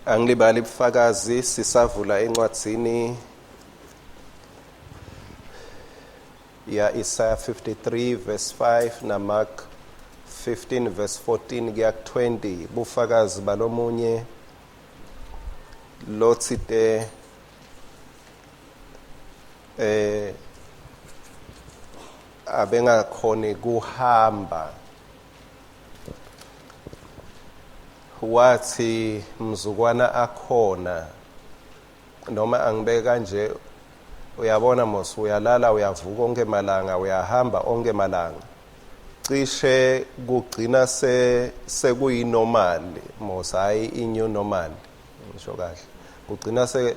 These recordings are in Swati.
Angilibali bufakazi sisavula encwadzini ya Isaiah 53 verse 5 na Mark 15 verse 14 kuya 20 bufakazi balomunye lotsite eh abengakhoni kuhamba wathi mzukwana akhona noma angibeke kanje uyabona mos uyalala uyavuka onke malanga uyahamba onke malanga cishe kugcina se sekuyinormal mos hayi i-new normal ngisho kahle kugcina se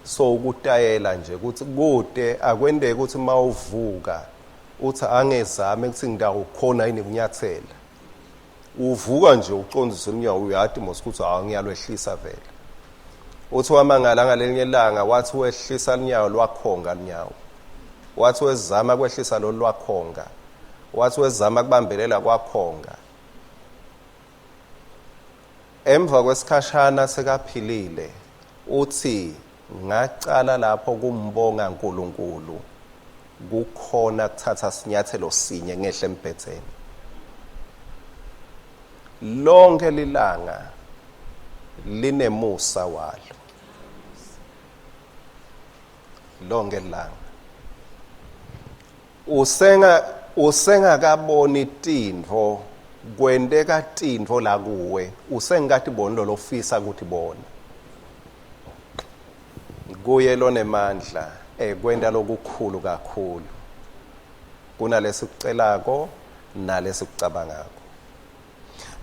sowukutayela nje ukuthi kude akwendeke ukuthi mawuvuka uthi angezame ukuthi ngidawukhona yini kunyathela uvuka nje uqondise unyawo uyati mos ukuthi hawu ngiyalwehlisa vele uthi wamangala ngalelinye ilanga wathi wehlisa lunyawo lwakhonga lunyawo wathi wezama kwehlisa lolu lwakhonga wathi wezama kubambelela kwakhonga emva kwesikhashana sekaphilile uthi ngacala lapho kumbonga uNkulunkulu kukhona kuthatha sinyathelo sinye ngehle embhedzeni lonke lilanga linemusa walo lonke lilanga usenga usengakaboni tintfo kwenteka tintfo la kuwe usengakatiboni lo lofisa ukuthi bona kuye lonemandla ekwenta lokukhulu kakhulu kunalesikucelako nalesikucabangako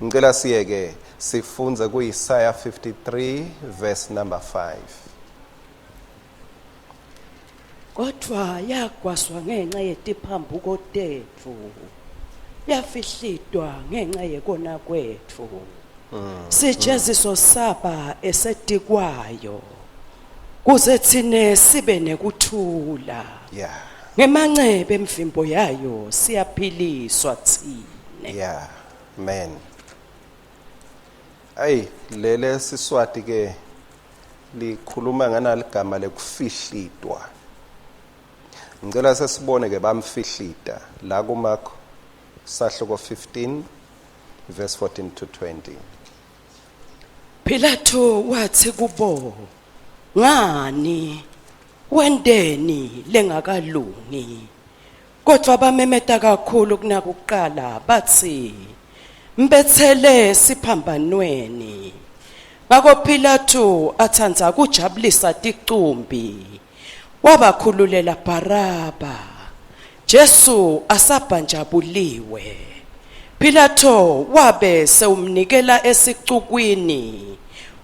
ngicela siyeke sifunze kuIsaya 53 verse number 5 Kodwa yagwazwa ngenxa yetiphambuko tetfu yafihlitwa ngenxa yekona kwetfu sijeziso saba esetikwayo kuze thine sibe nekuthula yeah ngemancebe emvimbo yayo siyaphiliswa thine yeah man ayi lele siswati ke likhuluma nganaligama lekufihlitwa ngicela sesibone ke bamfihlita la kuMark sahluko 15 verse 14 to 20 Pilato wathi kubo ngani wendeni lengakalungi kodwa bamemeta kakhulu kunakuqala bathi mbethele siphambanweni ngakho Pilato athandza kujabulisa ticumbi wabakhululela Baraba Jesu asabhanjabuliwe Pilato wabe sewumnikela esicukwini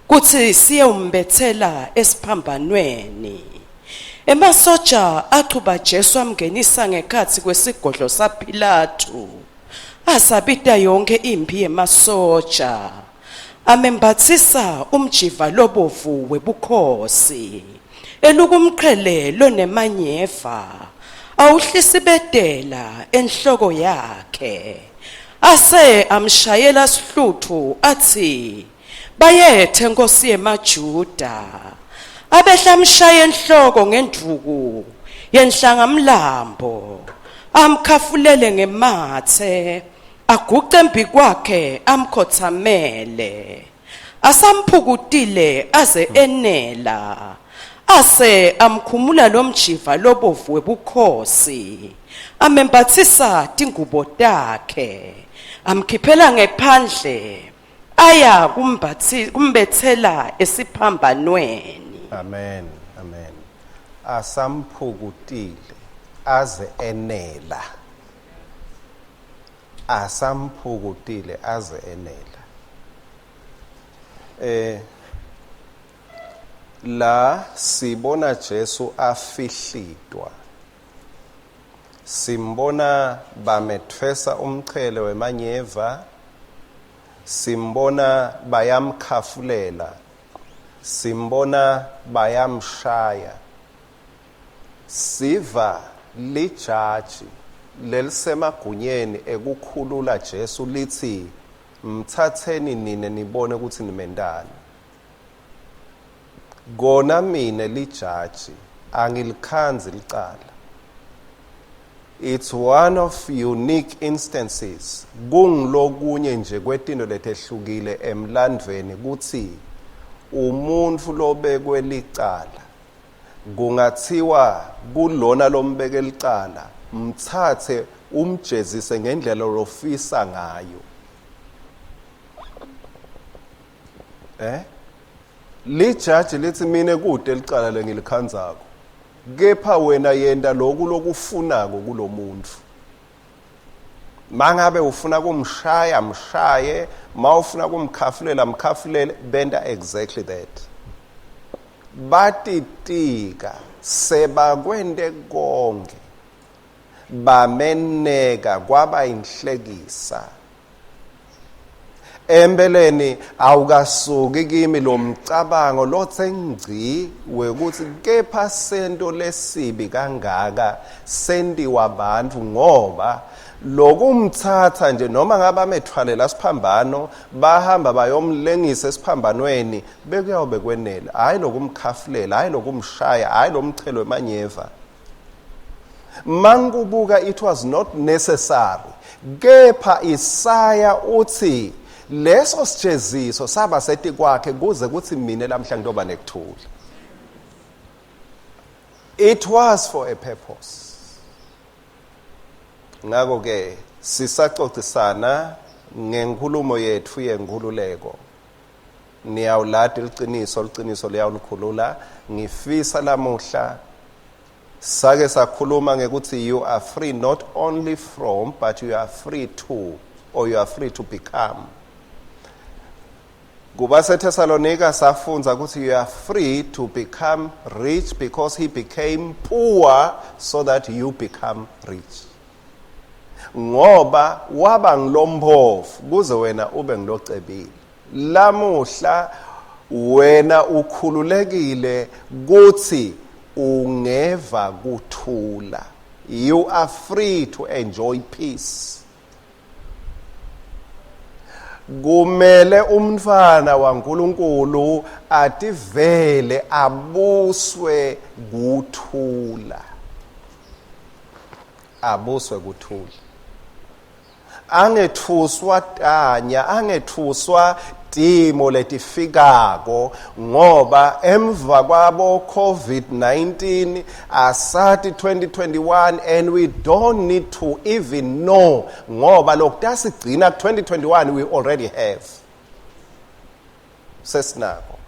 kuthi siyewumbethela esiphambanweni Emasoja achuba Jesu amngenisa ngekhatsi kwesigodlo saPilato asabita yonke impi yemasoja amembathisa umjiva lobovu webukhosi elukumqhele lonemanyeva awuhlisibetela enhloko yakhe ase amshayela sihluthu athi bayethe nkosi yemaJuda abehla amshaye enhloko ngendvuku yenhlangamlambo amkhafulele ngemathe aguce embi kwakhe amkhothamele asamphukutile aze enela ase amkhumula lomjiva lobovu webukhosi amembathisa tingubo takhe amkhiphela ngephandle aya kumbathi kumbethela esiphambanweni amen amen asamphukutile aze enela asamphukutile aze enela eh la sibona Jesu afihlitwa simbona bamethwesa umchele wemanyeva simbona bayamkhafulela simbona bayamshaya siva lijaji lelisemagunyeni ekukhulula Jesu lithi mthatheni nine nibone ukuthi nimentani. Kona mine lijaji angilikhandzi licala. It's one of unique instances, kungilokunye nje kwetinto letehlukile emlandvweni kutsi umuntfu lobekwe licala kungathiwa kulona lombeke licala, mthathe umjezise ngendlela lofisa ngayo. Lijaji lithi mine kude licala lengilikhandzako, kepha wena yenta loku lokufunako kulomuntu. Mangabe ufuna kumshaya, mshaye, mawufuna kumkhafulela, mkhafulele. Benta exactly that. Batitika sebakwente konke, bameneka kwaba inhlekisa. Empeleni awukasuki kimi lo mcabango lothe ngci wekuthi kepha sento lesibi kangaka sentiwa abantu, ngoba lokumthatha nje noma ngabe amethwalela siphambano bahamba bayomlengisa esiphambanweni bekuyawube kwenele, hayi lokumkhafulela, hayi lokumshaya, hayi lomchelo emanyeva. Mangubuka, it was not necessary. Kepha Isaya uthi leso sijeziso saba setikwakhe kuze kuthi mina lamhla ngitoba nekuthula. It was for a purpose. Ngakho ke sisaxoxisana ngenkulumo yethu yenkululeko. Niyawulati liciniso, liciniso liyawunikhulula. Ngifisa lamuhla sake sakhuluma ngekuthi you are free not only from, but you are free to, or you are free to become. KubaseThessalonika safundza ukuthi you are free to become rich because he became poor so that you become rich. Ngoba waba ngilompofu kuze wena ube ngilocebile. Lamuhla wena ukhululekile kuthi ungeva kuthula. You are free to enjoy peace. Kumele umntfwana waNkulunkulu ativele abuswe kuthula, abuswe kuthula, angethuswa tanya, angethuswa timo letifikako, ngoba emva kwabo COVID-19 asati 2021, and we don't need to even know, ngoba lokutasigcina 2021 we already have, sesinako.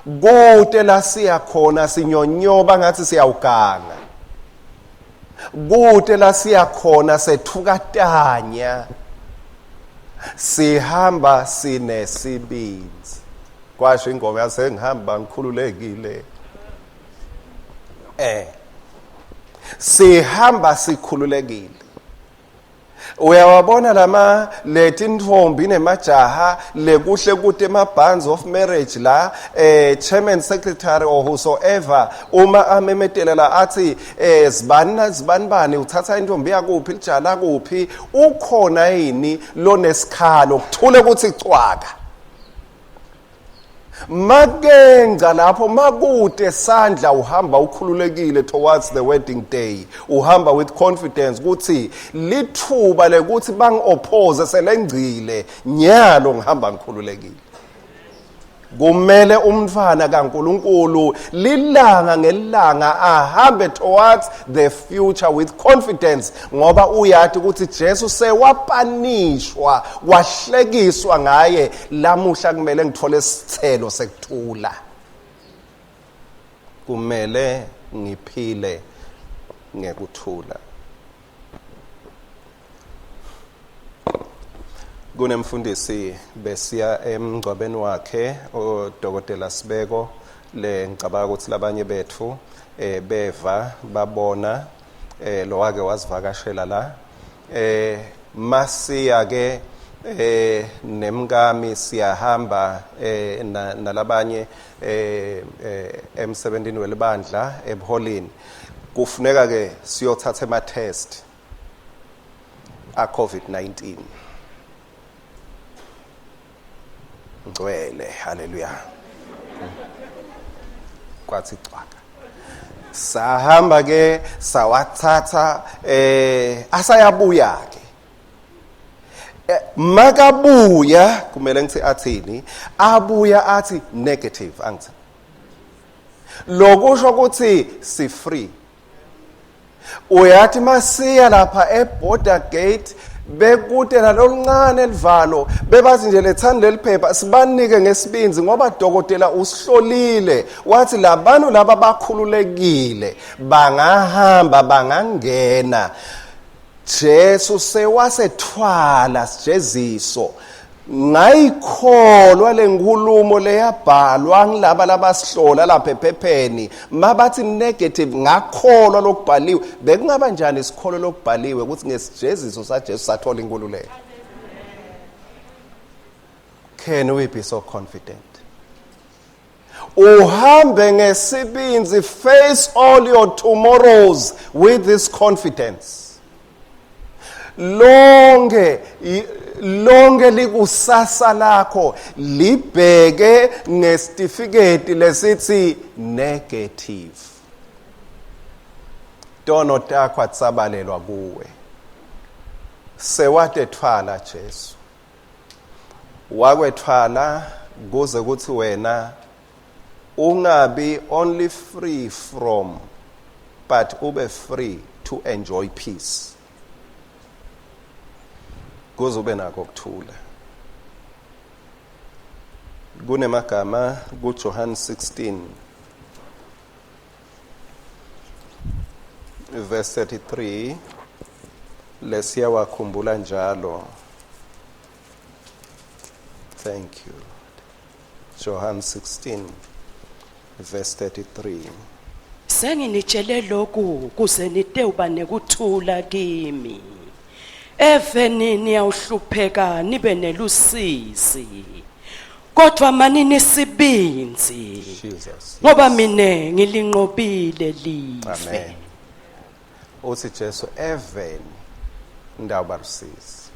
Kude la siya khona sinyonyoba ngathi siyawuganga, kude la siya khona sethukatanya, sihamba sinesibindzi. Kwasho ingoma yasengihamba ngikhululekile. Sihamba sikhululekile. Uyawabona lama letintfombi nemajaha lekuhle kute ema-bonds of marriage la, chairman, secretary or whosoever, uma amemetela la athi zibani na zibani bani uthatha intombi yakuphi, lijala kuphi, ukhona yini lonesikhalo kuthule ukuthi cwaka makenga lapho makude sandla? Uhamba ukhululekile towards the wedding day, uhamba with confidence ukuthi lithuba lekuthi bangi-oppose selengcile, nyalo ngihamba ngikhululekile. Kumele umntfwana kaNkuluNkulu lilanga ngelanga ahambe towards the future with confidence, ngoba uyati ukuthi Jesu sewapanishwa, wahlekiswa ngaye. Lamuhla kumele ngithole isithelo sekuthula, kumele ngiphile ngekuthula. Kunemfundisi besiya emngcwabeni wakhe, uDokotela Sibeko, le ngicabanga ukuthi labanye bethu beva babona lo wake wasivakashela la. Masiya ke nemkami siyahamba nalabanye emsebentini welibandla ebuholini, kufuneka ke siyothatha ema test a COVID-19. Ngcwele, haleluya. Kwathi cwaka. Sahamba ke sawathatha, asayabuya ke. Makabuya kumele ngithi athini? Abuya athi negative, angithi. Lokusho ukuthi si free. Uyathi masiya lapha eborder gate bekude naloluncane livalo, bebathi nje lethani leliphepha sibanike ngesibinzi ngoba dokotela usihlolile wathi labantu laba bakhululekile, bangahamba bangangena. Jesu sewasethwala sijeziso. Ngayikholwa lenkulumo leyabhalwa ngilaba labasihlola lapha ephepheni, mabathi negative ngakholwa lokubhaliwe. Bekungaba njani isikholo lokubhaliwe ukuthi ngesijeziso saJesu sathola inkululeko? Can we be so confident? Uhambe ngesibinzi, face all your tomorrows with this confidence. Lonke likusasa lakho libheke ngesitifiketi lesithi negative. Tono takho atsabalelwa kuwe. Sewatethwala Jesu. Wakwethwala kuze kuthi wena ungabi only free from, but ube free to enjoy peace. Kuze ube nako ukuthula. Kunemagama kuJohn 16 verse 33 lesiyawakhumbula njalo. Thank you, Lord. John 16 verse 33. Senginitshele lokhu kuze nitewuba nekuthula kimi. Eveni niyawuhlupheka nibe nelusizi, kodwa manini sibindzi, Jesus. ngoba mine ngilinqobile live. Amen. Uthi Jesu eveni ndawuba lusizi.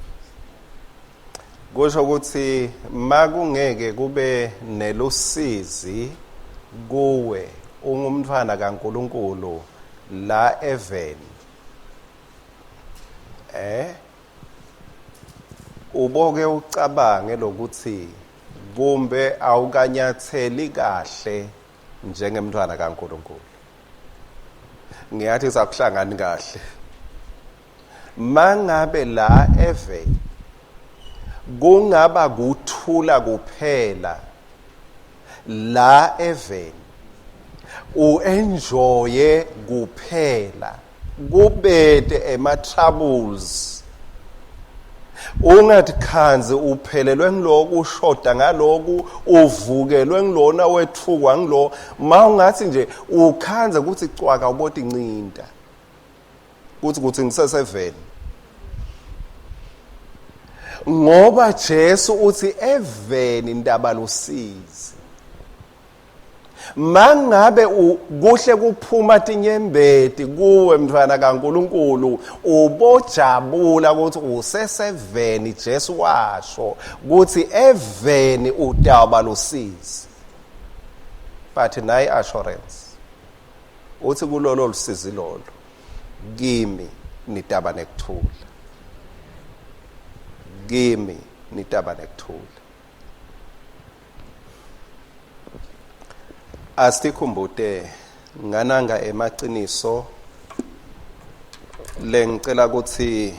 Kusho ukuthi makungeke kube nelusizi kuwe ungumntwana kaNkuluNkulu la eveni, uboke ucabange lokuthi kumbe awukanyatheli kahle njengemntwana kaNkuluNkulu. Ngiyathi sakuhlangani kahle. Mangabe la eveni kungaba kuthula kuphela, la eveni uenjoye kuphela, kubete ema troubles, ungathi khanzi uphelelwe ngiloku, ushoda ngaloku, uvukelwe ngilona, wethukwa ngilo, mawungathi nje ukhanze ukuthi cwaka uboti incinta kuthi ngiseseveni. Ngoba Jesu uthi eveni indaba lusizi. Mangabe kuhle kuphuma tinyembeti kuwe mntwana kaNkuluNkulu, ubojabula ukuthi useseveni. Jesu washo ukuthi eveni utawuba lusizi, but nayi assurance uthi kulolo lusizi lolo kimi nitaba nekuthula, kimi nitaba nekuthula. Asitikhumbute ngananga emaqiniso lengicela ukuthi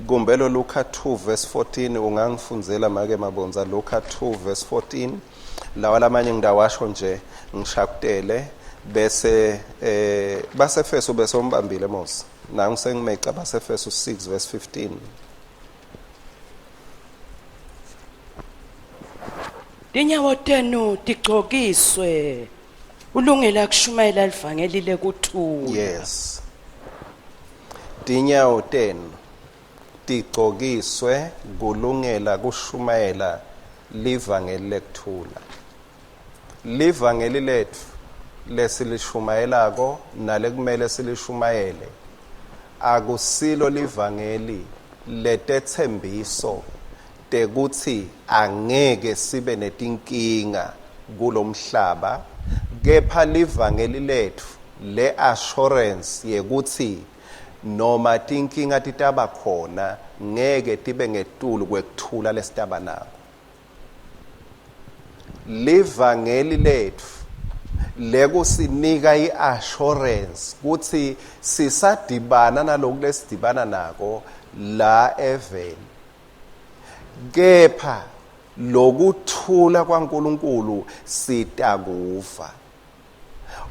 kumbelo Luka 2 verse 14 ungangifundzela make Mabonza. Luka 2 verse 14, lawa lamanye ngidawasho nje ngishakutele, bese baseFesu bese umbambile Mose nangu sengimeca baseFesu 6 verse 15. Tinyawo tenu tigcokiswe ulungela kushumayela livangeli lekuthula. Yes, tinyawo tenu tigcokiswe kulungela kushumayela livangeli lekuthula. Livangeli lethu lesilishumayelako nalekumele silishumayele akusilo livangeli letethembiso. tekuthi angeke sibe netinkinga kulomhlaba, kepha livangeli letfu le assurance yekuthi noma tinkinga titaba khona ngeke tibe ngetulu kwekuthula lesitaba nako. Livangeli letfu lekusinika iassurance kutsi sisadibana naloku lesidibana nako la eveni, kepha lokuthula kwaNkulunkulu sitakuva.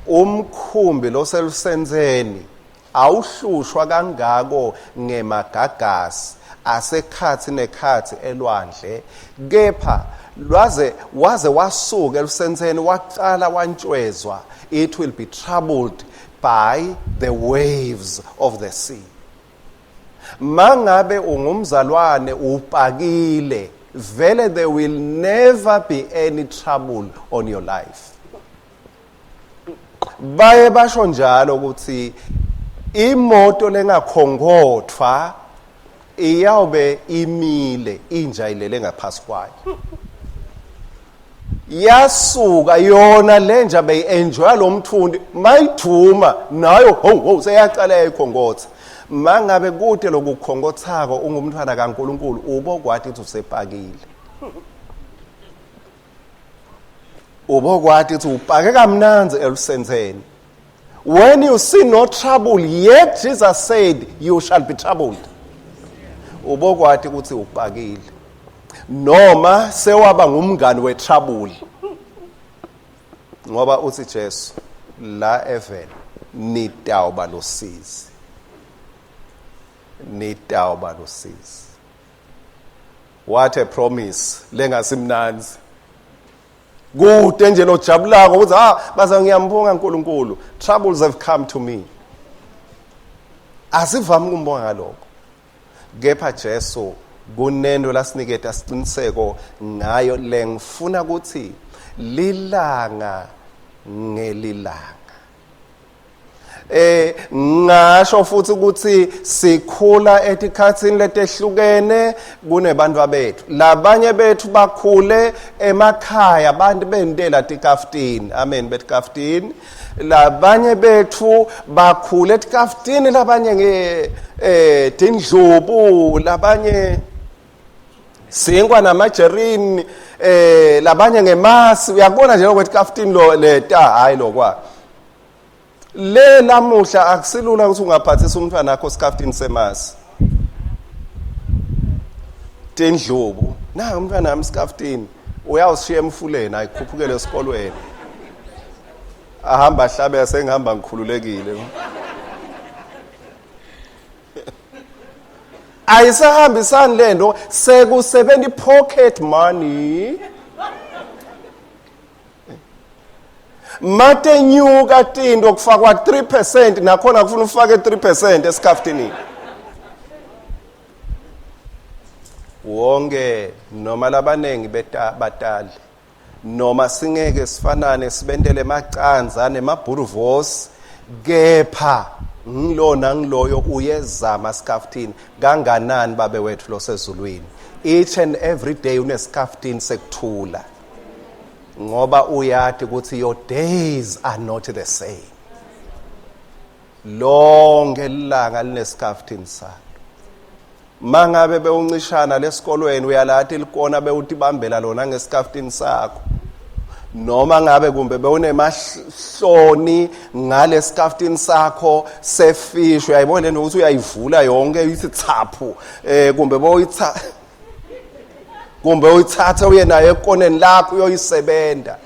Umkhumbi loselusentseni awuhlushwa kangako ngemagagasi asekhatsi nekhatsi elwandle, kepha lwaze waze wasuka elusentseni wacala wantshwezwa, it will be troubled by the waves of the sea. Mangabe ungumzalwane upakile vele, there will never be any trouble on your life. Baye basho njalo ukuthi imoto lengakhonkothwa iyawube imile, inja ilele ngaphasi kwayo. Yasuka yona lenja beyi-enjoya lo mthundi, mayithuma nayo ho ho seyaqala yayikhongotha. Mangabe kude lokukhongothako ungumntwana kaNkuluNkulu, ubokwati ukuthi usepakile, ubokwati ukuthi upake kamnandzi elusentseni. When you see no trouble, yet Jesus said you shall be troubled, ubokwati ukuthi upakile noma sewaba ngumngani wetrouble, ngoba uthi Jesu la eveni nitawuba losizi, nitawuba losizi. What a promise lengasimnanzi kude nje lojabulako ukuthi ah baza ngiyambonga uNkulunkulu, troubles have come to me. Asivami ukumbonga ngalokho, kepha Jesu kunento lasiniketa siqiniseko ngayo lengifuna ukuthi lilanga ngelilanga. Ngasho futhi ukuthi sikhula etikhatsini letehlukene kunebantu bethu. Labanye bethu bakhule emakhaya abantu bentela tikaftini, amen, betikaftini. Labanye bethu bakhule etikaftini, labanye nge tindlubu, labanye sinkwa namajerini, labanye ngemasi. Uyakubona nje lokho etikaftini lo leta, hayi lokwa le lamuhla akusilula ukuthi ungaphathisa umntwana wakho sikaftini semasi tendlubu. Na umntwana wami sikaftini uyawushiya emfuleni, ayikhuphukele esikolweni, ahamba ahlabe, sengihamba ngikhululekile. Ayisahambisani lento, sekusebenza pocket money. Matenyuka tinto kufakwa 3%, nakhona kufuna ufake 3% esikhaftini wonke noma labanengi beta batali, noma singeke sifanane sibentele emacanza nemabhuruvos, kepha ngilona ngiloyo uyezama sikhaftini kanganani. Babe wethu losezulwini each and every day unesikhaftini sekuthula, ngoba uyati ukuthi your days are not the same. Lonke ilanga linesikhaftini salo. Mangabe bewuncishana lesikolweni, uyalati likona bewutibambela lona ngesikhaftini sakho, noma ngabe kumbe bewunemahloni ngalesikhaftini sakho sefish, uyayibona lento ukuthi uyayivula yonke ithi thaphu, kumbe boyitha kumbe uyithathe uye nayo ekoneni lakho uyoyisebenta.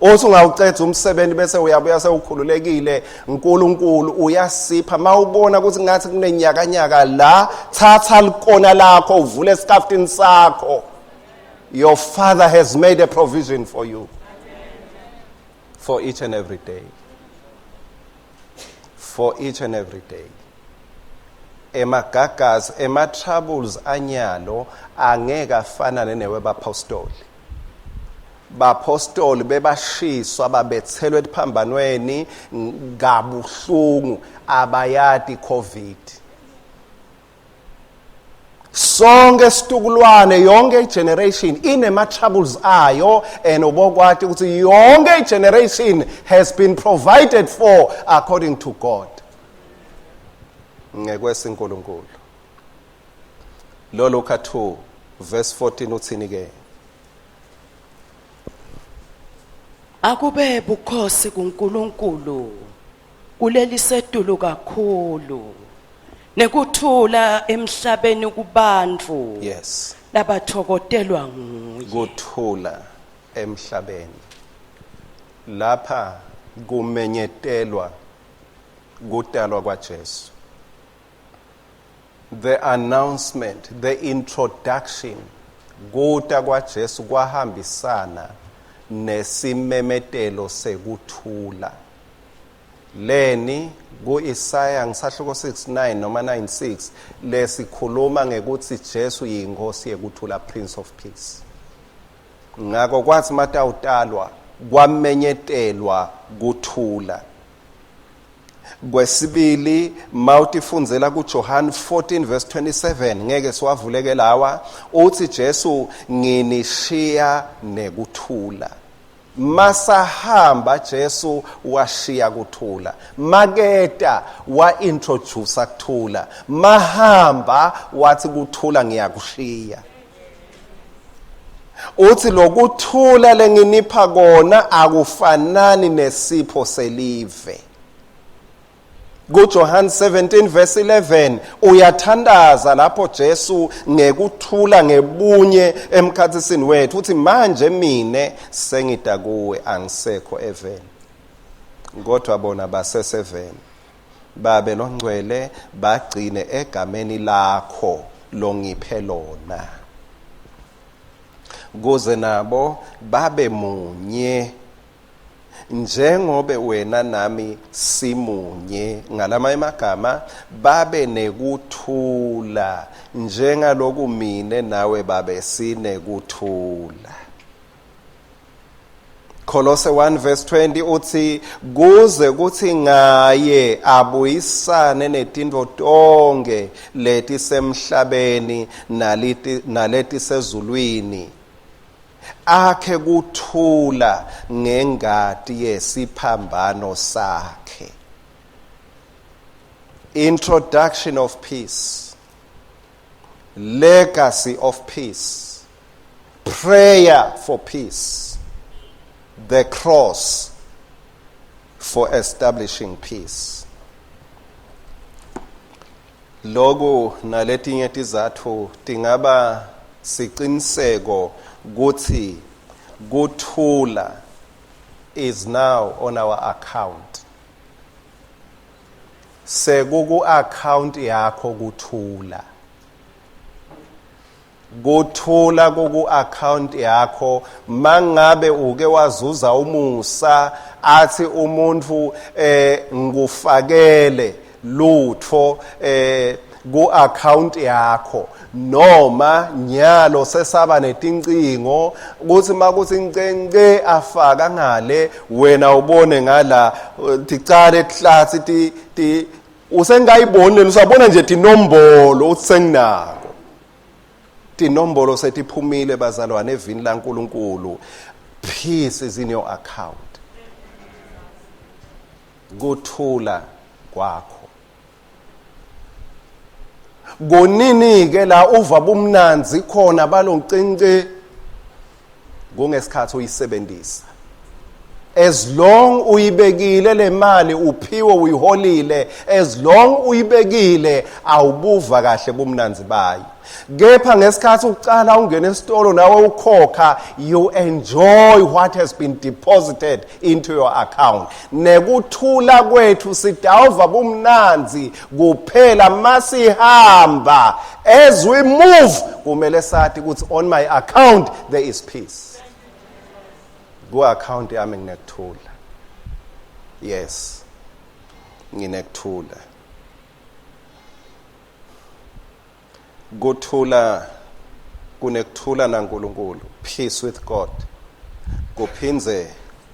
Uthi ungawuceda umsebenzi bese uyabuya sewukhululekile. uNkulunkulu uyasipha. Mawubona ukuthi ngathi kunenyakanyaka la, thatha likona lakho uvule esikaftini sakho. Your father has made a provision for you for each and every day, for each and every day. Emagagazi ema troubles anyalo angeke afanane newebapostoli. Bapostoli bebashiswa, babethelwe ephambanweni kabuhlungu, abayati COVID. Sonke situkulwane, yonke igeneration inema troubles ayo, and ubokwati ukuthi yonke igeneration has been provided for according to God. NgekwesiNkulunkulu. Lo Luka 2 verse 14 uthini ke? Akube bukhosi kuNkulunkulu kuleli setulu kakhulu nekuthula emhlabeni kubantu labathokotelwa nguye. Kuthula emhlabeni. Lapha kumenyetelwa kutalwa kwaJesu. The announcement, the introduction, kuta kwaJesu kwahambisana nesimemetelo sekuthula. Leni kuIsaya ngisahluko 69 noma 96 lesikhuluma ngekuthi Jesu yinkosi yekuthula, Prince of Peace. Ngakho kwathi matawutalwa kwamenyetelwa kuthula. Kwesibili, mawutifundzela kuJohn 14 verse 27, ngeke siwavuleke lawa, uthi Jesu nginishiya nekuthula. Masahamba Jesu washiya kuthula, maketa wa introduce kuthula, mahamba wathi kuthula ngiyakushiya. Uthi lokuthula lenginipha kona akufanani nesipho selive. KuJohn 17 verse 11 uyathandaza lapho Jesu ngekuthula ngebunye emkhathisini wethu, uthi manje mine sengida kuwe, angisekho eveni, kodwa bona baseseveni. Babe longcwele, bagcine egameni lakho longiphe lona, kuze nabo babe munye njengobe wena nami simunye. Ngalamanye amagama, babe nekuthula njengaloku mine nawe babe sinekuthula. Kolose 1 verse 20 uthi kuze kuthi ngaye abuyisane netintfo tonke letisemhlabeni naletisezulwini, akhe kuthula ngengati yesiphambano sakhe. Introduction of peace, legacy of peace, prayer for peace, the cross for establishing peace. Loku naletinye tizatfu tingaba siqiniseko kuthi kuthula is now on our account. Sekuku account yakho kuthula. Kuthula kuku account yakho. Mangabe uke wazuza umusa, athi umuntu ngufakele lutho ku account yakho, noma nyalo sesaba netincingo kuthi makuthi ncenke afaka ngale, wena ubone ngala ticale hlathi ti ti usengayiboni, usabona nje tinombolo uthi senginako. Tinombolo setiphumile bazalwane evini laNkulunkulu. Peace is in your account. Kuthula kwakho. Konini ke la uva bumnanzi khona baloncinci kungesikhathi uyisebenzisa. As long uyibekile le mali uphiwe uyiholile, as long uyibekile awubuva kahle bumnanzi bayo. Kepha ngesikhathi uqala ungena esitolo nawe ukhokha, you enjoy what has been deposited into your account. Nekuthula kwethu sidawuva bumnanzi kuphela masihamba. As we move kumele sathi ukuthi on my account there is peace. Ku account yami nginekuthula. Yes, nginekuthula. Kuthula kunekuthula naNkulunkulu, peace with God, kuphindze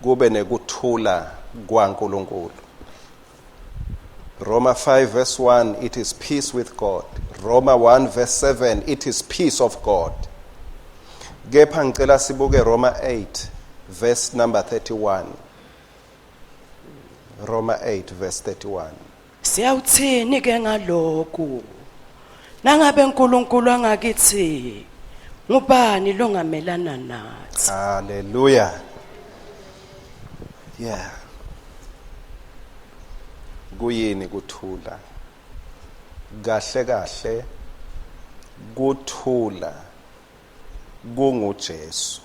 kube nekuthula kwaNkulunkulu. Roma 5 verse 1, it is peace with God. Roma 1 verse 7, it is peace of God. Kepha ngicela sibuke Roma 8 verse number 31. Roma 8 verse 31. Siyawuthini ke ngalokhu? Nangabe uNkulunkulu angakithi, ngubani longamelana nathi? Hallelujah. Yeah. Kuyini kuthula? Kahle kahle kuthula kunguJesu.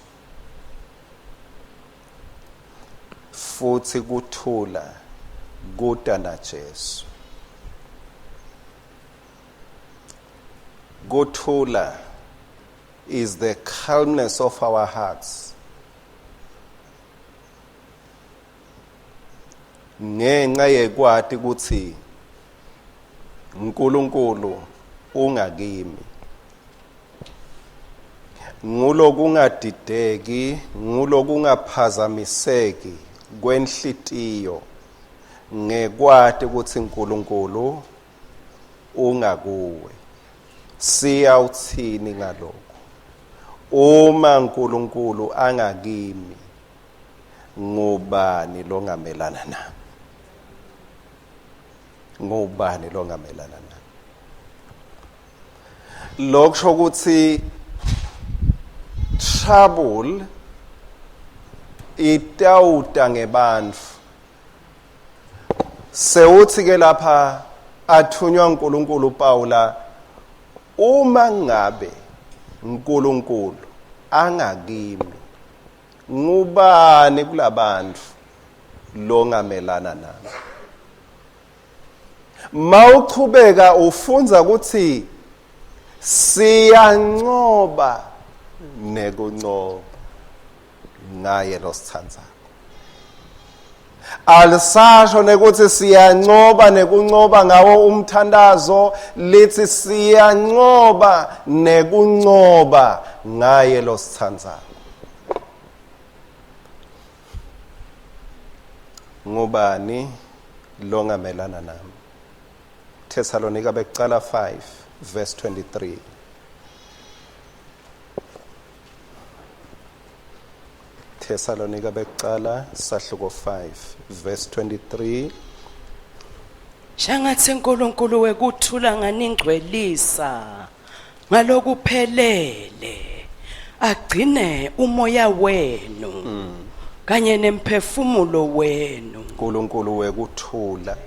Futhi kuthula kuta naJesu. Kuthula is the calmness of our hearts. Ngenxa yekwati ukuthi uNkulunkulu ungakimi. Ngulokungadideki, ngulokungaphazamiseki kwenhlitiyo ngekwati ukuthi uNkulunkulu ungakuwe. Siyawuthini ngalokho? Uma uNkulunkulu angakimi, ngubani longamelana nami? Ngubani longamelana nami? Lokusho ukuthi trouble itawuta ngebantfu. Sewuthi ke lapha athunywa uNkulunkulu Paula, uma ngabe uNkulunkulu angakimi, ngubani kulabantu longamelana nami? Mawuchubeka ufunza ukuthi siyancoba nekuncoba ngaye losithandzako. Alisasho nekuthi siyancoba nekuncoba ngawo umthandazo, lithi siyancoba nekuncoba ngaye losithandzako. Ngubani longamelana nami? Thessalonika bekucala 5 verse 23. Thessalonika bekucala sahluko 5 verse 23. Shangathi uNkulunkulu wekuthula nganingcwelisa ngalokuphelele, agcine umoya wenu kanye nemphefumulo wenu. uNkulunkulu wekuthula,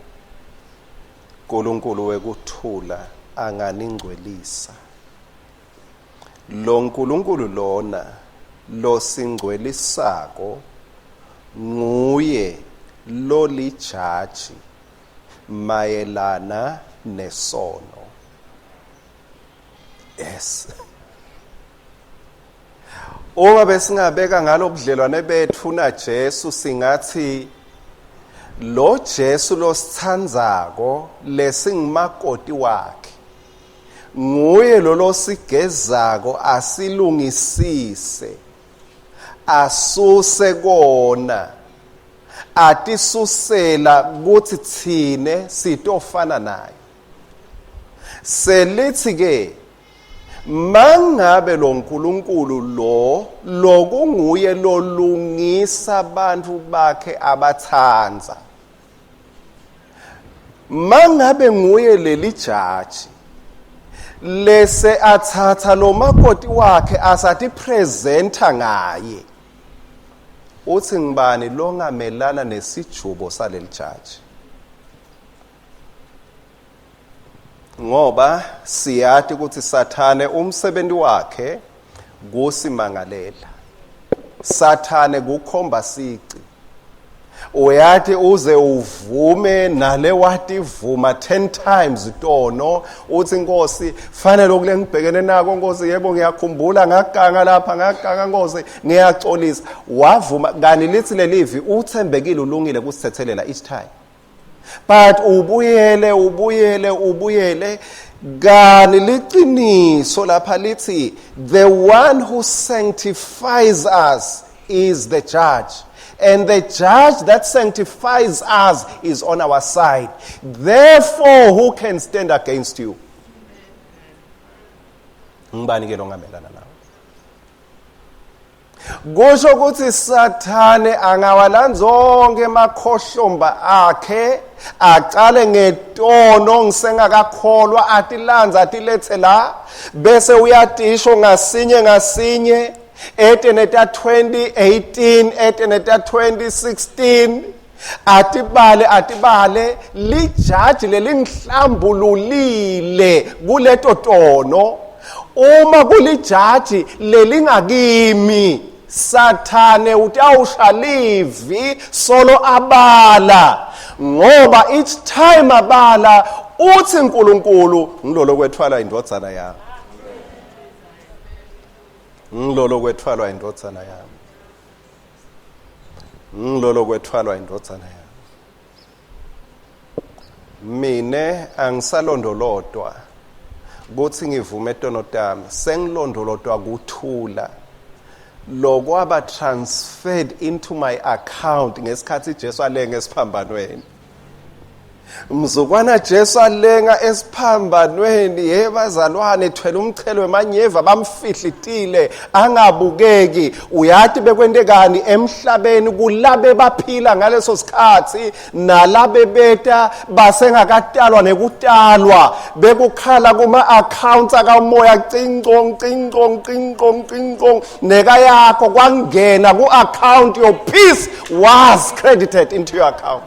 uNkulunkulu wekuthula anganingcwelisa. Lo nkulunkulu lona losingcwelisako nguye lolijaji mayelana nesono. Yes. Uma besingabeka ngalobudlelwane bethu na Jesu, singathi lo Jesu losithandzako lesingumakoti wakhe nguye lo losigezako asilungisise, asuse kona, atisusela kuthi thine sitofana naye. Selithi ke mangabe lo nkulunkulu lo lokunguye lolungisa abantu bakhe abathandza, mangabe nguye leli jaji lese athatha lo makoti wakhe asathi presenter ngaye, uthi ngibani longamelana nesijubo saleli jaji? Ngoba siyati ukuthi Sathane umsebenzi wakhe kusimangalela. Sathane kukhomba sici. Uyathi uze uvume nale wathi vuma 10 times tono, uthi Nkosi fanele lokhu ngibhekene nako Nkosi, yebo ngiyakhumbula ngaganga lapha, ngaganga Nkosi, ngiyaxolisa. Wavuma kani lithi lelivi uthembekile ulungile kusithethelela each time. But ubuyele ubuyele ubuyele kani liqiniso lapha lithi the one who sanctifies us is the judge, and the judge that sanctifies us is on our side. Therefore, who can stand against you? Ngibani ke longamelana nawe? Kusho ukuthi Sathane angawalanza onke emakhohlomba akhe, acale ngetono ngisengakakholwa, atilanza atilethe la, bese uyatisho ngasinye ngasinye, ete neta 2018, ete neta 2016, atibale atibale. Lijaji lelingihlambululile kuleto tono, uma kulijaji lelingakimi, Sathane utawusha livi solo abala, ngoba each time abala uthi uNkulunkulu ngilolo kwethwala indvodzana yami, ngilolo kwethwalwa indvodzana yami, ngilolo kwethwalwa indvodzana yami. Mine angisalondolotwa kuthi ngivume tono tami, sengilondolotwa kuthula lokwaba transferred into my account ngesikhathi Jesu alenga esiphambanweni. Mzukwana Jesu alenga esiphambanweni, ye bazalwane, thwele umchelo wemanyeva, bamfihlitile angabukeki. Uyati bekwentekani emhlabeni kulabe baphila ngaleso sikhathi nalabe beta basengakatalwa nekutalwa, bekukhala kuma accounts akamoya, cingcong cingcong cingcong cingcong, neka yakho kwangena ku account. Your peace was credited into your account.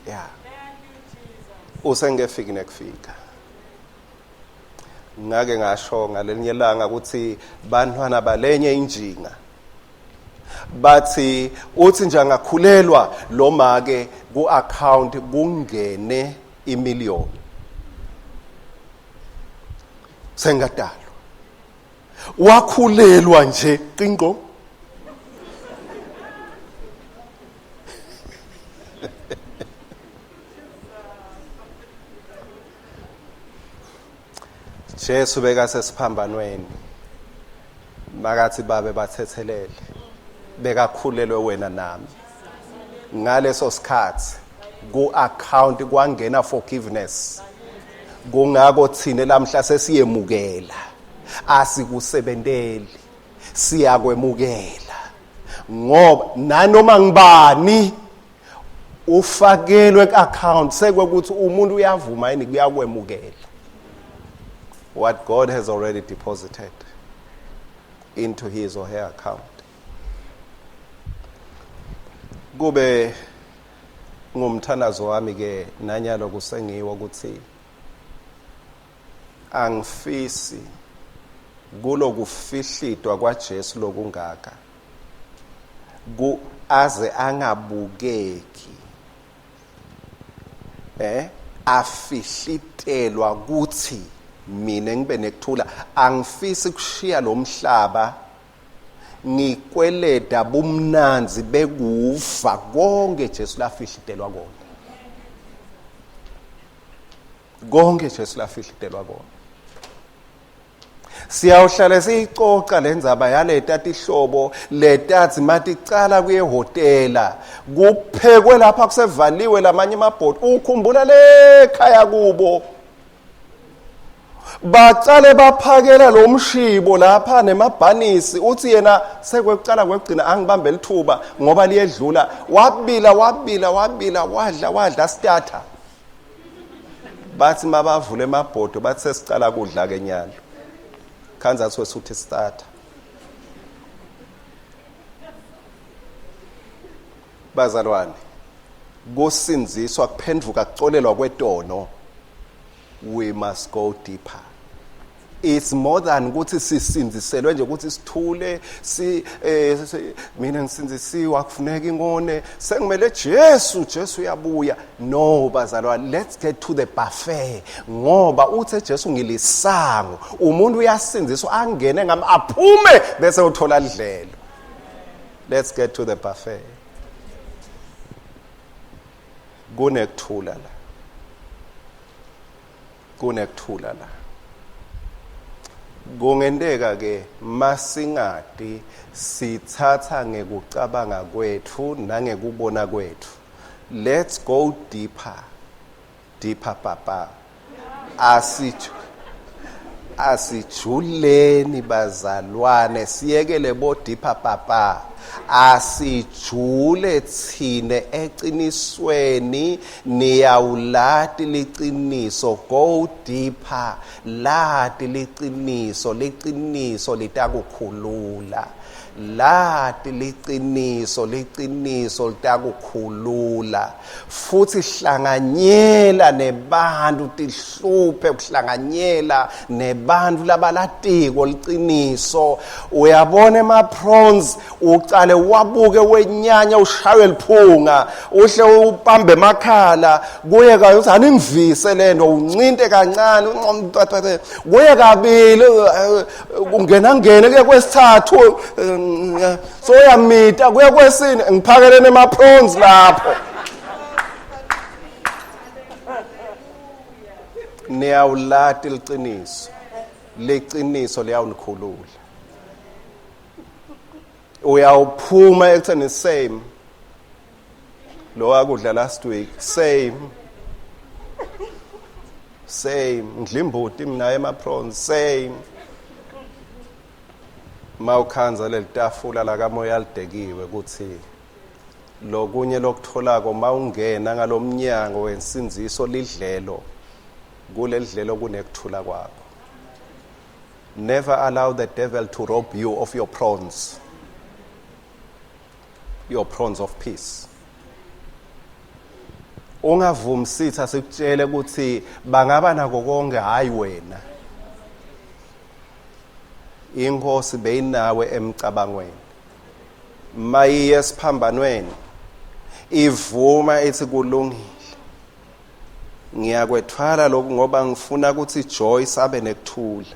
Yeah, usengefiki nekufika. Ngake ngasho ngalenye ilanga ukuthi bantwana balenye injinga bathi uthi nje angakhulelwa lo make, ku account kungene imillion, sengadalwa, wakhulelwa nje, qinqo. Jesu bekasesiphambanweni makathi, "Babe, bathethelele." Bekakhulelwe wena nami. Ngaleso sikhathi ku account kwangena forgiveness. Kungako thina lamhla sesiyemukela, asikusebenteli, siyakwemukela, ngoba nanoma ngibani ufakelwe ku-account, sekwekuthi umuntu uyavuma yini kuyakwemukela what God has already deposited into his or her account. Kube ngumthandazo wami ke nanyalo kusengiwo ukuthi angifisi kulokufihlitwa kwaJesu lokungaka ku aze angabukeki, afihlitelwa kuthi mina ngibe nekuthula. Angifisi kushiya lo mhlaba ngikweleda bumnanzi bekufa konke Jesu lafihlitelwa kona, konke Jesu lafihlitelwa kona. Siyawuhlala siyicoca lendzaba yaleta tihlobo letathi maticala kuye hotela, kuphekwe lapha, kusevaliwe lamanye amabhodi. Ukhumbula lekhaya kubo, bacale baphakela lo mshibo lapha nemabhanisi. Uthi yena sekwekucala kwekugcina angibambe lithuba ngoba liyedlula. Wabila wabila wabila, wadla wadla, starter. Bathi mabavule emabhodo, bathi sesicala kudla ke nyalo, khanza wesuthu starter. Bazalwane, kusindziswa, kuphendvuka, kucolelwa kwetono, we must go deeper. It's more than ukuthi sisindziselwe nje ukuthi sithule si mina ngisindzisiwe, akufuneka ingone, sengimele Jesu, Jesu uyabuya. No bazalwane, let's get to the buffet, ngoba uthe Jesu, "Ngilisango." Umuntu uyasindziswa, angene ngami, aphume bese uthola lidlelo. Let's get to the buffet. Kunekuthula la, kunekuthula la. Kungenteka ke masingati, sithatha ngekucabanga kwethu nangekubona kwethu. Let's go deeper, deeper, papa. Asithu Asijuleni bazalwane, siyekele bodipha papa. Asijule thine eqinisweni, niyawulati liciniso. Go deeper, lati liciniso, liciniso litakukhulula. Lati liciniso, liciniso litakukhulula. Futhi hlanganyela nebantu, tihluphe kuhlanganyela nebantu labalatiko liciniso. Uyabona ema-prawns, ucale wabuke wenyanya, ushaywe liphunga, uhle ubambe emakhala, kuye kaye uthi aningivise lento, uncinte kancane, kuye kabili, kungena ngene kuye kwesithathu, so uyamita kuye kwesine, ngiphakelene ema-prawns lapho. Niyawulati liciniso, liciniso liyawunikhulula. Uyawuphuma ekutheni same lo wakudla last week, same same ngidla imbuti mina ema-prawns, same. Mawukhandza leli tafula lakamoya lidekiwe, kuthi lokunye lokutholako mawungena ngalomnyango wensindziso lidlelo, kulelidlelo kunekuthula kwakho. Never allow the devil to rob you of your prawns, your prawns of peace. Ungavumi sitha sikutshele ukuthi bangaba nako konke, hayi wena. Inkosi beyinawe emcabangweni. Mayiye esiphambanweni ivuma ithi kulungile, ngiyakwethwala lokhu ngoba ngifuna ukuthi Joyce abe nekuthula.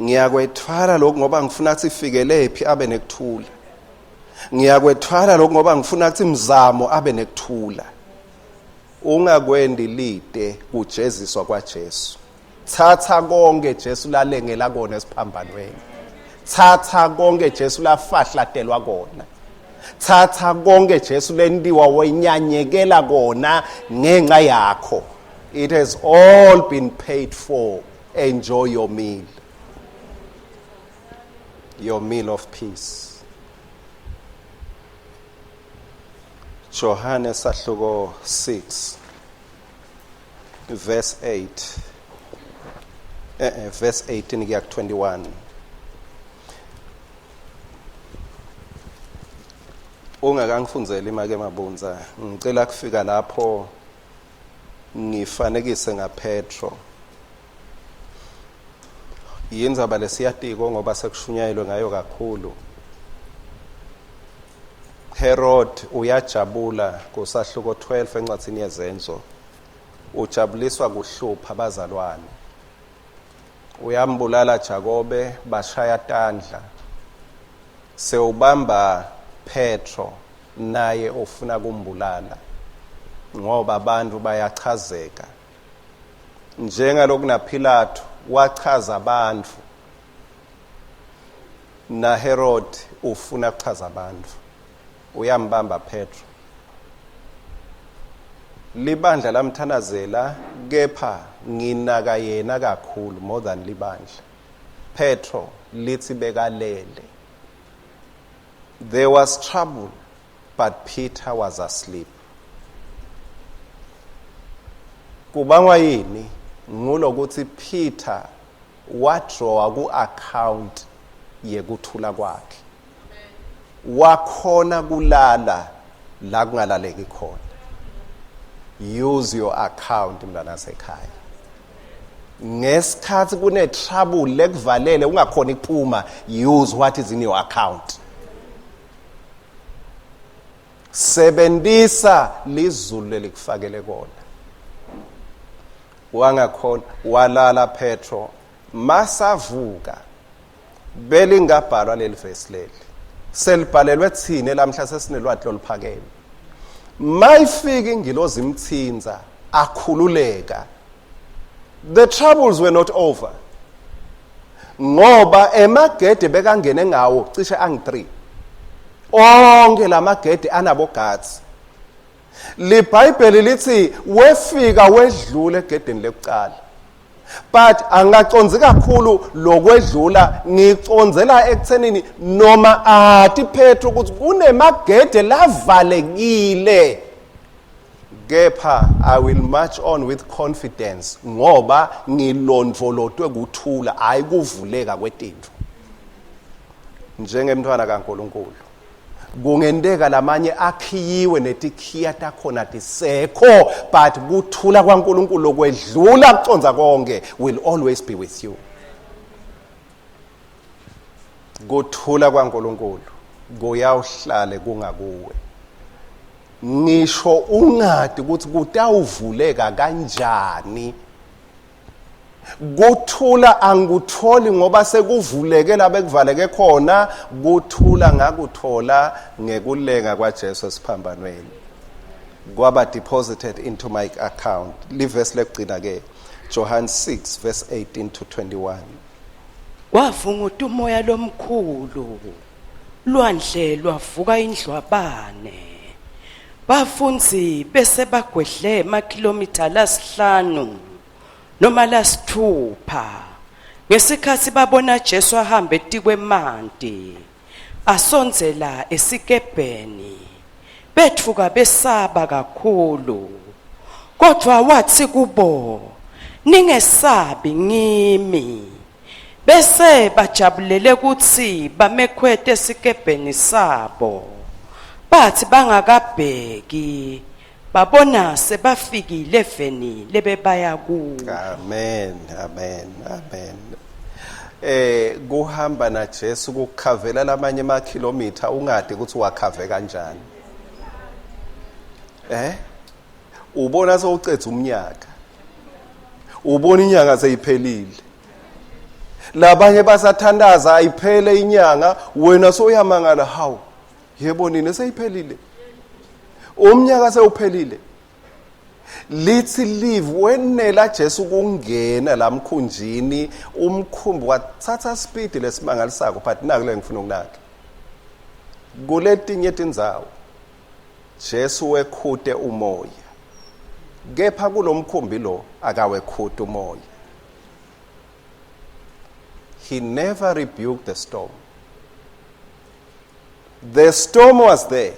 Ngiyakwethwala lokhu ngoba ngifuna ukuthi Fikelephi abe nekuthula. Ngiyakwethwala lokhu ngoba ngifuna ukuthi Mzamo abe nekuthula. Ungakwendi lide kujeziswa kwaJesu. Thatha konke Jesu lalengela kona esiphambanweni. Thatha konke Jesu lafahlatelwa kona. Thatha konke Jesu lentiwa wenyanyekela kona ngenxa yakho. It has all been paid for. Enjoy your meal, your meal of peace. Johane sahluko 6 verse 8, verse 18 kuya ku 21. Ungakangifundzeli make Mabunza, ngicela kufika lapho ngifanekise ngaPetro. Yindzaba lesiyatiko ngoba sekushunyayelwe ngayo kakhulu. Herod uyajabula kusahluko 12 encwadzini yeZenzo. Ujabuliswa kuhlupha abazalwane. Uyambulala Jakobe, bashaya tandla. Sewubamba Petro, naye ufuna kumbulala ngoba abantu bayachazeka. Njengaloku naPilato wachaza abantu, na Herod ufuna kuchaza abantu. Uyambamba Petro. Libandla lamthandazela, kepha nginaka yena kakhulu more than libandla. Petro lithi bekalele. There was trouble, but Peter was asleep. Kubangwa yini? Ngulokuthi Peter wadrawa ku-account yekuthula kwakhe. Wakhona kulala la kungalaleki khona. Use your account, mntana sekhaya. Ngesikhathi kune trouble lekuvalele ungakhona ukuphuma, use what is in your account. Sebenzisa lizulu lelikufakele kona. Wangakhona, walala Petro. Masavuka belingabhalwa leli verse leli, selibhalelwe thine lamhla sesinelwati loluphakeme. Mayifika ingilozi imthinza, akhululeka. The troubles were not over, ngoba emagede bekangene ngawo cishe angi-3, onke lamagede anabo guards. LiBhayibheli lithi wefika wedlula egedeni lekucala. But angacondzi kakhulu lokwedlula, ngicondzela ekuthenini noma ati Petro ukuthi kunemagede lavalekile, kepha I will march on with confidence ngoba ngilondvolotwe kuthula, hayi kuvuleka kwetintfo. Njengemntwana kaNkuluNkulu, kungenteka lamanye akhiyiwe netikhiya takhona tisekho, but kuthula kwaNkuluNkulu lokwedlula kucondza konke will always be with you. Kuthula kwaNkuluNkulu kuyawuhlale kungakuwe, ngisho ungadi ukuthi kutawuvuleka kanjani. Kuthula angikutholi ngoba sekuvuleke la bekuvaleke khona. Kuthula ngakuthola ngekulenga kwaJesu esiphambanweni, kwaba deposited into my account. Livesi lekugcina ke, John 6 verse 18 to 21. Kwavunguta umoya lomkhulu, lwandle lwavuka indlwabane, bafundzi bese bagwedle emakhilomitha lasihlanu noma lasithupha ngesikhathi babona Jesu ahambe etikwemanti asondzela esikebheni. Betfuka besaba kakhulu, kodwa wathi kubo, "Ningesabi, ngimi." Bese bajabulele kutsi bamekhwete esikebheni sabo. Bathi bangakabheki, babona sebafikile eveni lebebaya kulo. Amen, amen, amen. Kuhamba na Jesu kukhavela lamanye emakhilomitha ungadi ukuthi wakhave kanjani. Ubona sewucedza umnyaka, ubona inyanga seyiphelile, labanye basathandaza ayiphele inyanga, wena soyamangala, hawu yebo nini seyiphelile, umnyaka sewuphelile. Lithi live wenela Jesu kungena lamkhunjini, umkhumbi wathatha speed lesimangalisako. But naku le ngifuna ukunaka, kuletinye tindzawo Jesu wekhute umoya, kepha kulomkhumbi lo akawekhute umoya. He never rebuked the storm. The storm was there,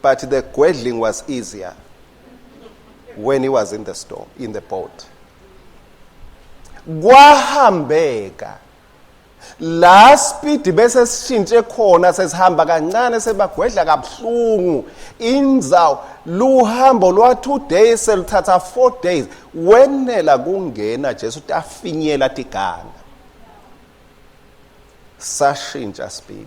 but the gwedling was easier when he was in the storm, in the boat. Kwahambeka la speed bese sishintshe khona, sesihamba kancane, sebagwedla kabuhlungu. Indzawo luhambo lwa 2 days seluthatha 4 days. Wenela kungena Jesu tafinyela tiganga, sashintsha speed.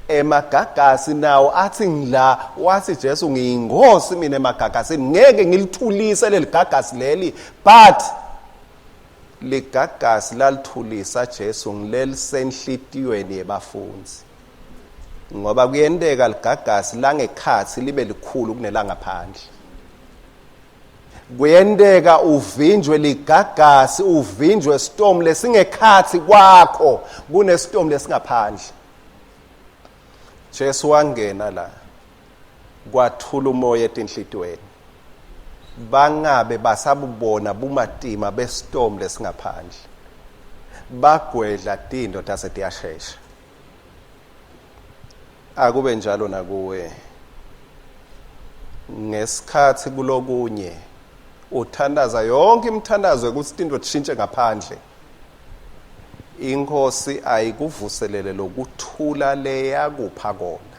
Emagagasi nawo athi ngila, wathi Jesu, "Ngiyinkosi mina emagagasini, ngeke ngilithulise leli gagasi leli." But ligagasi lalithulisa Jesu ngilelisenhlitiyweni yebafundzi, ngoba kuyenteka ligagasi langekhatsi libe likhulu kunelangaphandle. Kuyenteka uvinjwe ligagasi, uvinjwe storm lesingekhatsi kwakho kunestorm lesingaphandle. Jesu wangena la, kwathula umoya etinhlitiyweni, bangabe basabubona bumatima bestorm lesingaphandle, bagwedla tinto tase tiyashesha. Akube njalo nakuwe ngesikhathi kulokunye uthandaza yonke imithandazo ukuthi tinto tishintshe ngaphandle, inkosi ayikuvuselele lokuthula leyakupha kona,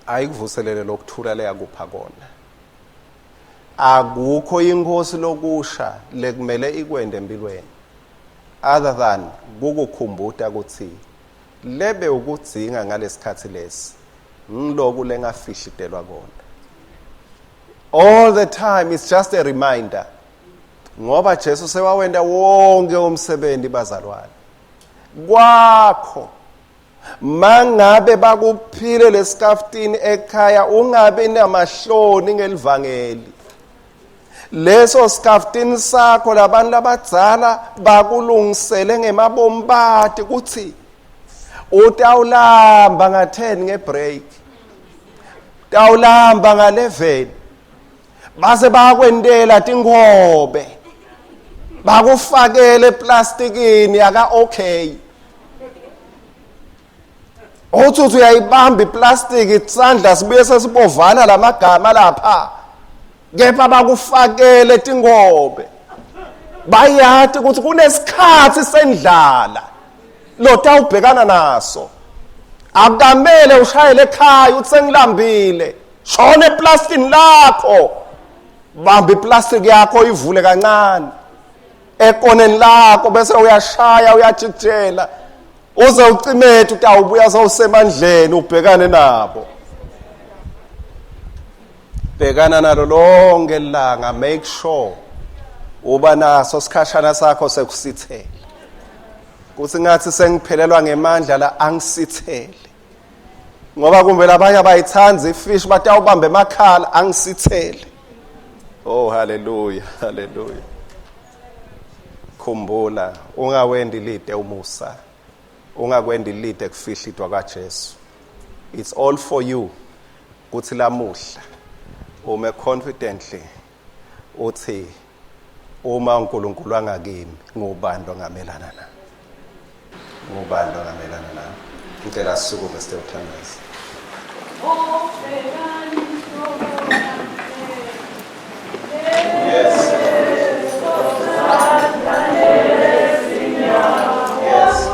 ayikuvuselele lokuthula leyakupha kona. Akukho inkosi lokusha lekumele ikwende empilweni other than kukukhumbuta ukuthi lebe ukudzinga ngalesikhathi lesi ngiloku lengafihlitelwa kona. All the time it's just a reminder, ngoba Jesu sewawenda wonke umsebenzi, bazalwane. Kwakho mangabe bakuphile lesikaftini ekhaya, ungabi namahloni ngelivangeli. Leso skaftini sakho labantu labadzala bakulungisele ngemabombati kuthi utawulamba nga-10 ngebreak, tawulamba nga-11. Base bayakwentela tinkhobe. Bakufakele eplastikini yaka okay. Uthi uthi uyayibamba iplastiki isandla sibuye sesibovana lamagama lapha. Kepha bakufakele tingobe. Bayati ukuthi kunesikhathi sendlala lotawubhekana naso. Akukamele ushayele ekhaya uthi sengilambile. Shona eplastikini lakho. Bamba iplastiki yakho ivule kancane. Ekoneni lakho bese uyashaya uyajikijela. Uze ucimethe utawubuya sewusemandleni ubhekane nabo. Bhekana nalo lonke ilanga, make sure uba naso sikhashana sakho sekusithela. Kuthi ngathi sengiphelelwa ngemandla la angisithele. Ngoba kumbe labanye abayithandi ifish batawubamba emakhala angisithele. Oh hallelujah, hallelujah. Khumbula ungawendi lide umusa. Ungakwendi lide kufihlitwa kaJesu. It's all for you. Kuthi lamuhla ume confidently uthi uma uNkulunkulu angakimi ngubani longamelana nami? Ngubani longamelana nami? Ngicela sisukume sitewuthandaza. Yes. Yes. Yes.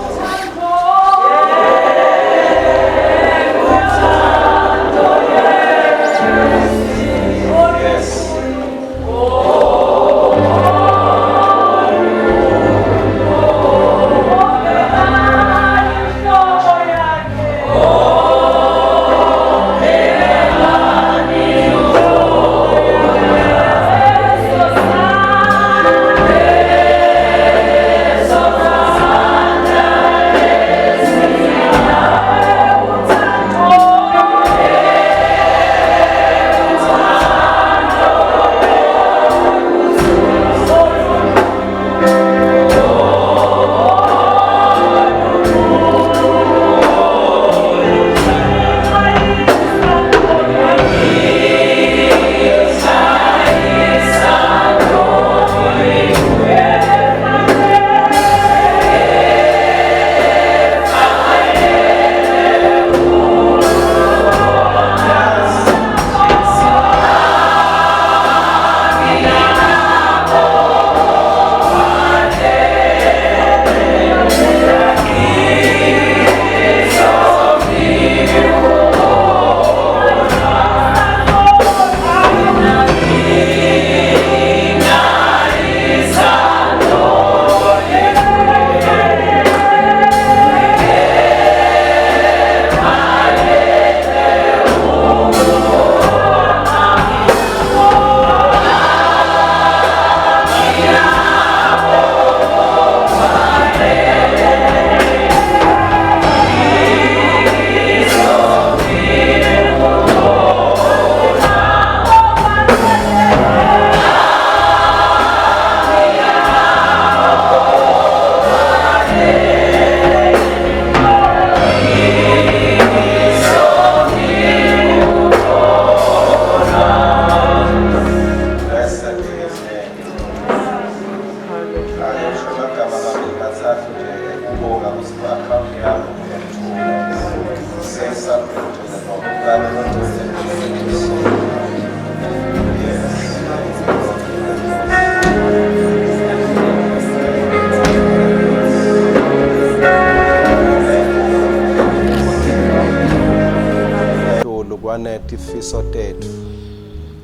Tifiso tetfu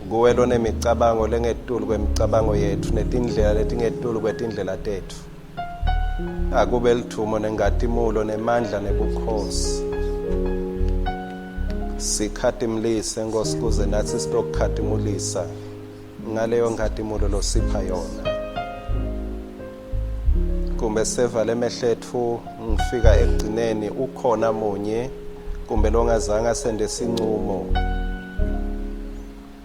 kuwe lonemicabango lengetulu kwemicabango yetfu netindlela letingetulu kwetindlela tetfu. Akube lithumo nengatimulo nemandla nebukhosi. Sikhatimulise Nkosi kuze nathi sitokukhatimulisa ngaleyo nkhatimulo losipha yona. Kumbe sevale emehlo etfu ngifika ekugcineni ukhona munye kumbe longazange asende sincumo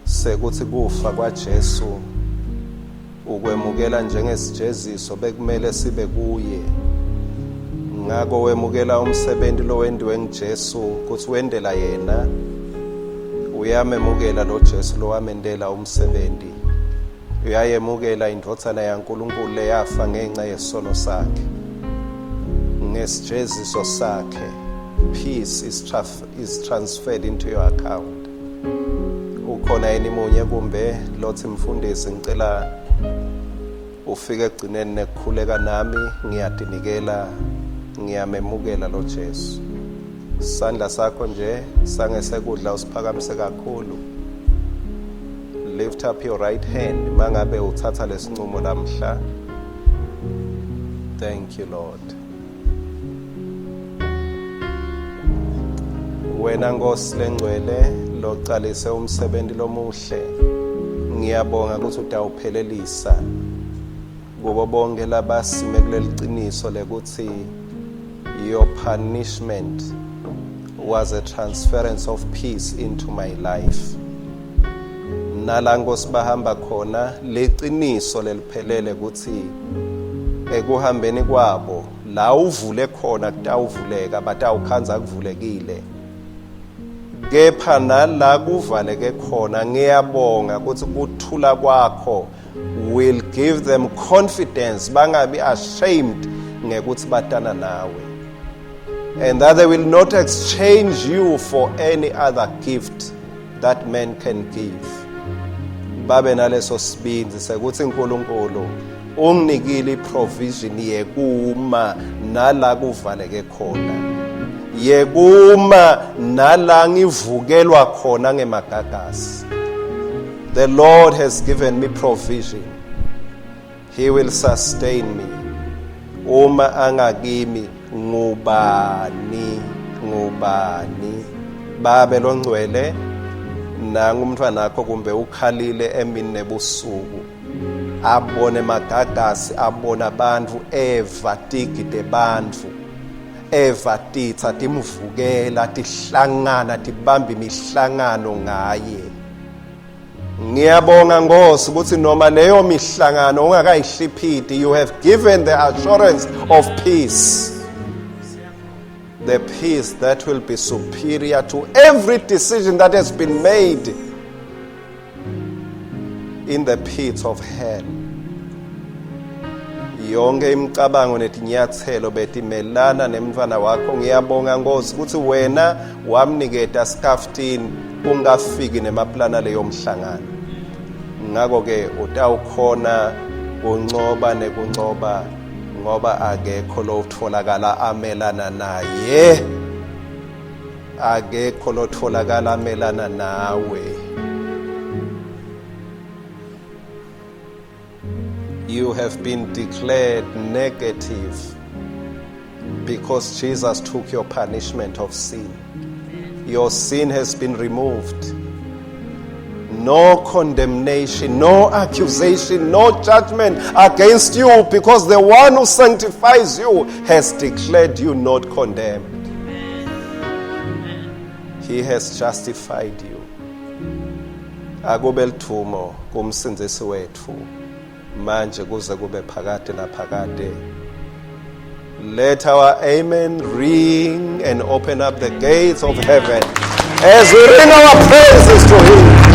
sekuthi kufa kwaJesu ukwemukela njengesijeziso bekumele sibe kuye. Ngako wemukela umsebenzi lowentiwe nguJesu kutsi wendela yena. Uyamemukela lo Jesu lowamendela umsebenzi. Uyayemukela indvodzana yaNkulunkulu leyafa ngenxa yesono sakhe. Ngesijeziso sakhe, peace is transferred into your account. Ukhona yini munye kumbe lothi mfundisi ngicela ufike egcineni nekukhuleka nami, ngiyadinikela, ngiyamemukela lo Jesu. Sandla sakho nje sangesekudla usiphakamise kakhulu. Lift up your right hand mangabe uthatha lesinqumo lamhla. Thank you, Lord. Wena Nkosi lengcwele localise umsebenzi lomuhle, ngiyabonga ukuthi utawuphelelisa kubo bonke labasime kuleli qiniso lekuthi your punishment was a transference of peace into my life. Nala Nkosi bahamba khona leqiniso leliphelele ukuthi ekuhambeni kwabo la uvule khona kutawuvuleka, batawukhandza kuvulekile, kepha nala kuvaleke khona ngiyabonga ukuthi kuthula kwakho will give them confidence, bangabi ashamed ngekuthi batana nawe, and that they will not exchange you for any other gift that man can give. Babe naleso sibindzi sekuthi uNkulunkulu unginikile iprovision yekuma nala kuvaleke khona, yekuma nala ngivukelwa khona ngemagagasi. The Lord has given me provision. He will sustain me. Uma angakimi ngubani, ngubani? Babe longcwele, nangu umntwana wakho kumbe ukhalile emini nebusuku, abone magagasi, abona abantu, eva tigide bantfu, eva titsa timvukela, tihlangana tibamba imihlangano ngaye. Ngiyabonga Nkosi ukuthi noma leyo mihlangano ungakayihliphiti, you have given the assurance of peace, the peace that will be superior to every decision that has been made in the pits of hell. Yonke imicabango netinyathelo betimelana nemntfwana wakho, ngiyabonga Nkosi ukuthi wena wamniketa scaftini ungafiki nemaplana leyo mhlangano. Ngakho ke utawukhona kuncoba nekuncoba, ngoba akekho lotholakala amelana naye, akekho lotholakala amelana nawe. You have been declared negative because Jesus took your punishment of sin. Your sin has been removed. No condemnation, no accusation, no judgment against you, because the one who sanctifies you has declared you not condemned. He has justified you. Akube lithumo kumsindzisi wethu manje kuze kube phakade naphakade. Let our amen ring and open up the gates of heaven as we ring our praises to him.